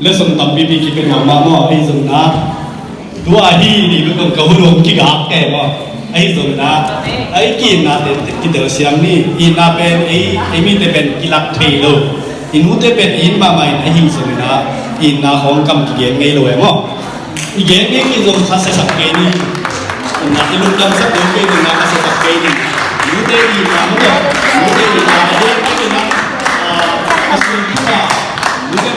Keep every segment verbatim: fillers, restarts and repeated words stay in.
Sum tampipi kipia nuam mah maw, ahi zongin ah tua hi ni, ka kong ka hun hong kigak kei maw. Ahi zongin ah, a i ki-itna te kitel siam ni. Itna pen ei, ei mite pen kilak thei lo. I nute pen i it mahmah in, ahi zongin ah itna khawng kam kigen ngei lo e maw. I gen ngei kei zong kha siasak kei ni. Itna i lungdamsak kei ni, itna kha siasak kei ni. I nute itna maw, i nute itna a gen kei ni. Ah, a sum kha, nute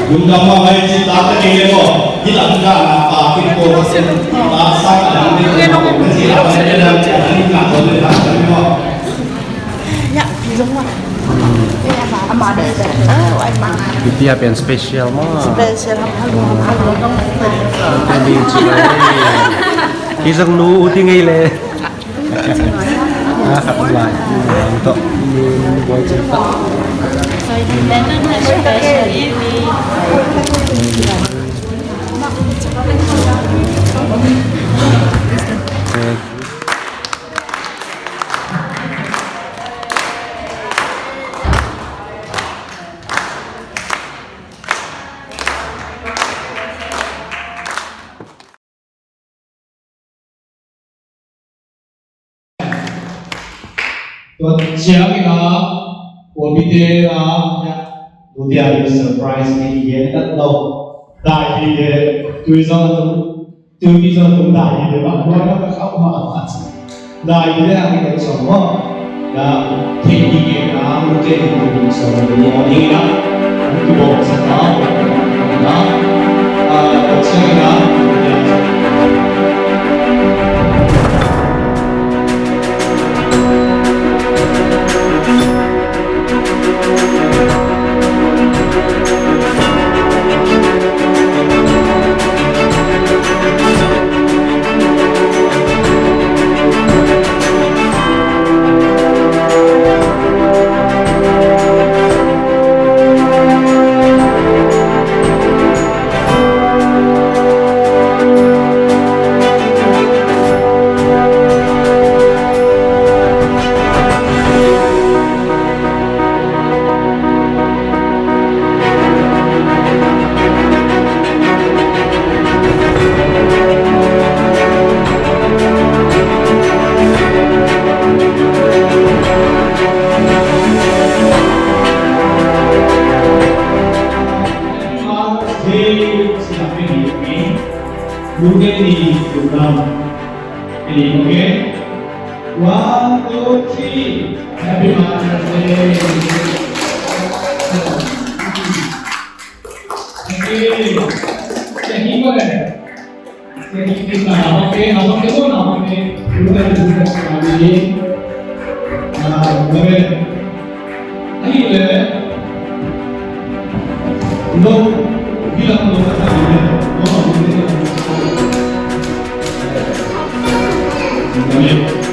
Lungdam mah ngai ci ta ta kei le maw. Hi lam ka na pa kin ko ka sen. Ta sa ka lam de ko ka ci la ka sen lam ci a ni ka ko le ta ka ni maw. Ya, pi zong maw. Ama de. Pi pi a pen special maw. Special. Pi zong nu u ti ngai le. Tua ciangin ah, pawlpite ah, nute a surprise ni, i gen tak lo. Dai hi de, tui zong a tum, tui zong a tum dai hi de, bang tua na ka khau ma a ci. Dai hi de, a ngi tak sawm maw. Da, thei hi ke na, nute hi tu sawm de, a ngi na, nute bawk sa ta, na, a, tak sa na, nute a sa. One, two, three. Happy Mother's Day. Okay. Thank you. Amen.